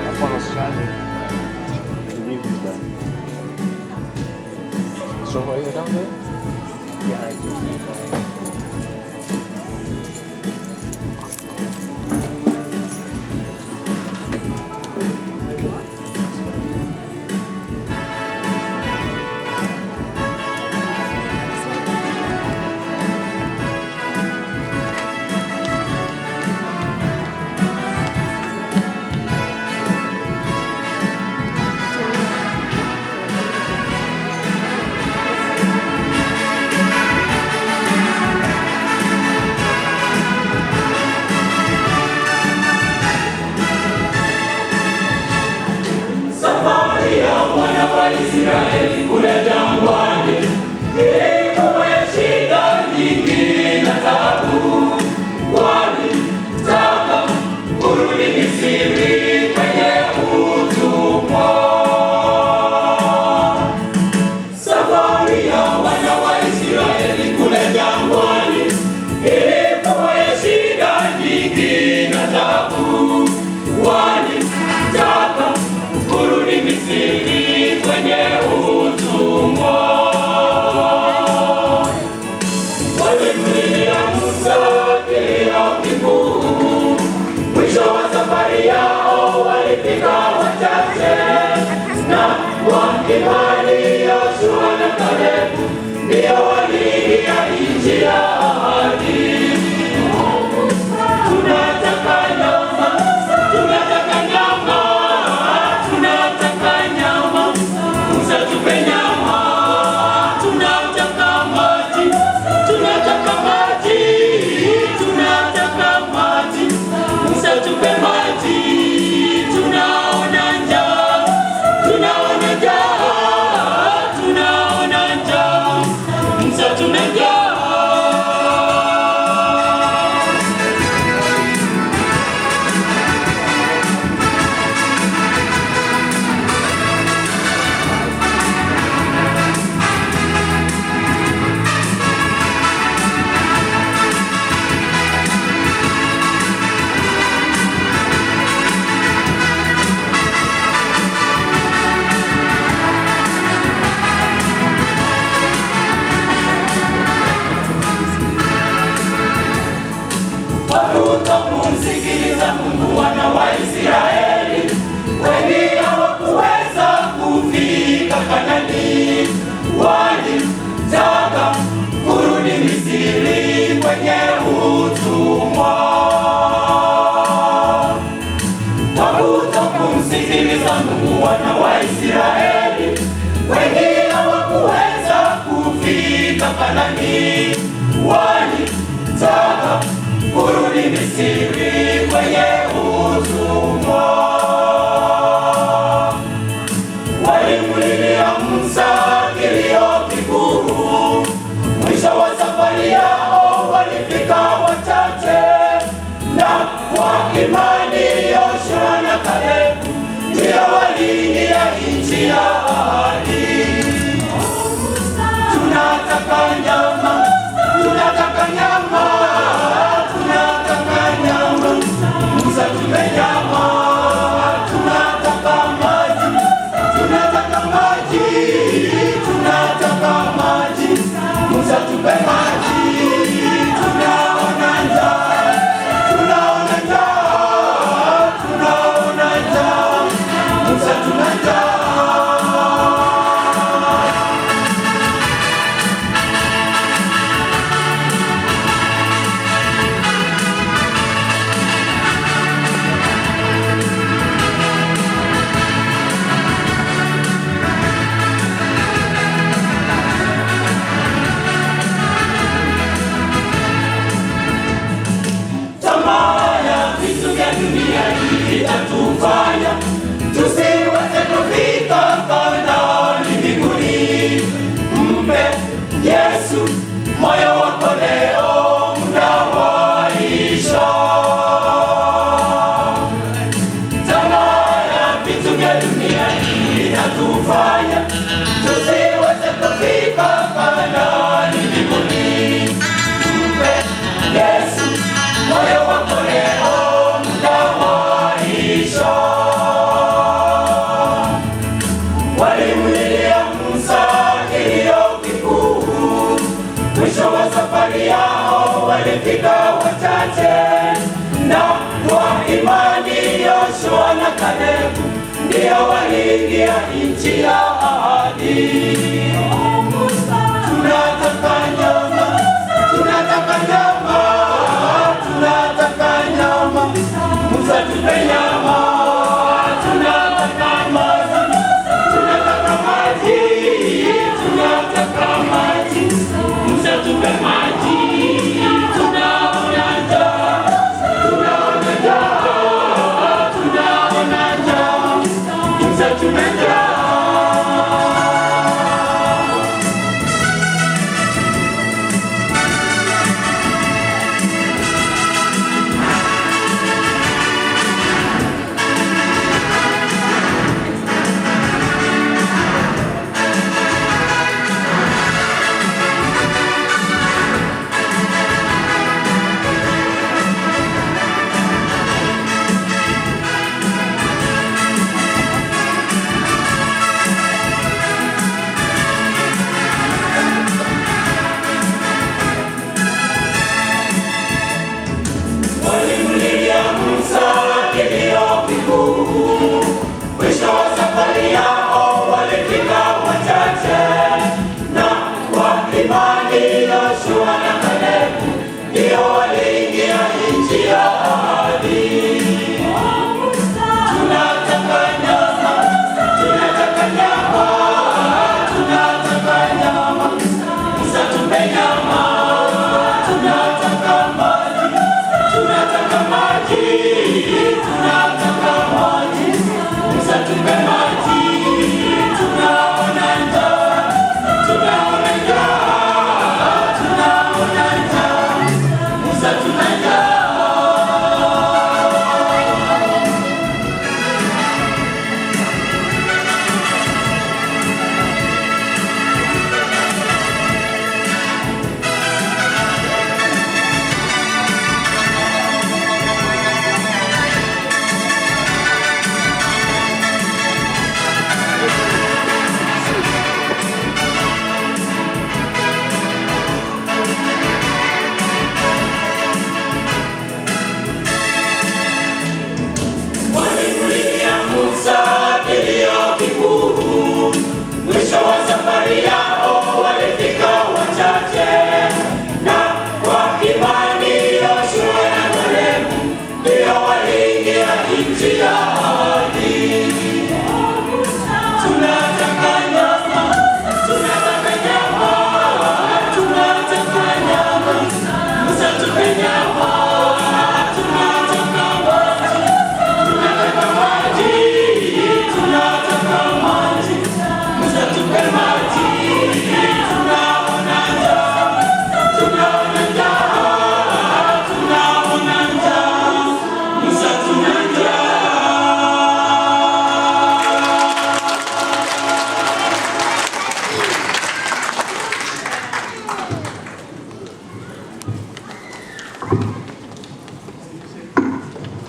Hapa waarschijnlijk de reviews dan. Zo wil je dan weer? Ja, ik doe het niet. Safari ya wana wa Israeli kule jangwani ilikuwa ya shida nyingi na taabu. Walitaka kurudi Misri kwenye utumwa. Safari ya wana wa Israeli kule jangwani ilikuwa ya shida nyingi na taabu. Walitaka kurudi Misri kwenye utumwa. Walimlilia Musa kilio kikuu. Mwisho wa safari yao walifika wachache, na kwa imani Yoshua na Kalebu ndio waliingia nchi ya ahadi. Tunataka nyama, tunataka nyama, tunataka nyama, Musa tupe nyama, tunataka maji, tunataka maji, tunataka maji, Musa tupe maji, tunaona njaa, tunaona njaa, tunaona njaa, Musa tuna njaa. Hakutokumsikiliza Mungu wana wa Israeli, wengi hawakuweza kufika Kanaani, walitaka kurudi Misri kwenye utumwa. Hakutokumsikiliza Mungu wana wa Israeli, wengi hawakuweza kufika Kanaani, walitaka kurudi Misri kwenye utumwa. Walimlilia Musa kilio kikuu. Mwisho wa safari yao walifika wachache, na kwa imani Yoshua na Kalebu ndio waliingia nchi ya ahadi. Tunataka nyama, tunataka nyama, tunataka nyama, Musa tupe nyama, tunataka maji, tunataka maji, tunataka maji, Musa tupe maji, tunaona njaa, tunaona njaa, tunaona njaa, Musa tuna njaa. Tamaa ya vitu vya dunia hii itatufanya tusiweze kufika Kanaani mbinguni. Mpe Yesu moyo wako leo, muda waisha. Tamaa ya vitu vya dunia hii itatufanya tusiweze kufika Kanaani mbinguni. Mpe Yesu moyo wako leo, muda waisha. Walifika wachache, na kwa imani Yoshua na Kalebu ndio waliingia nchi ya ahadi. Tunataka nyama, tunataka nyama, tunataka nyama, Musa tupe nyama, tunataka maji, tunataka maji, tunataka maji, Musa tupe maji, tunaona njaa, tunaona njaa, tunaona njaa, Musa tupe njaa.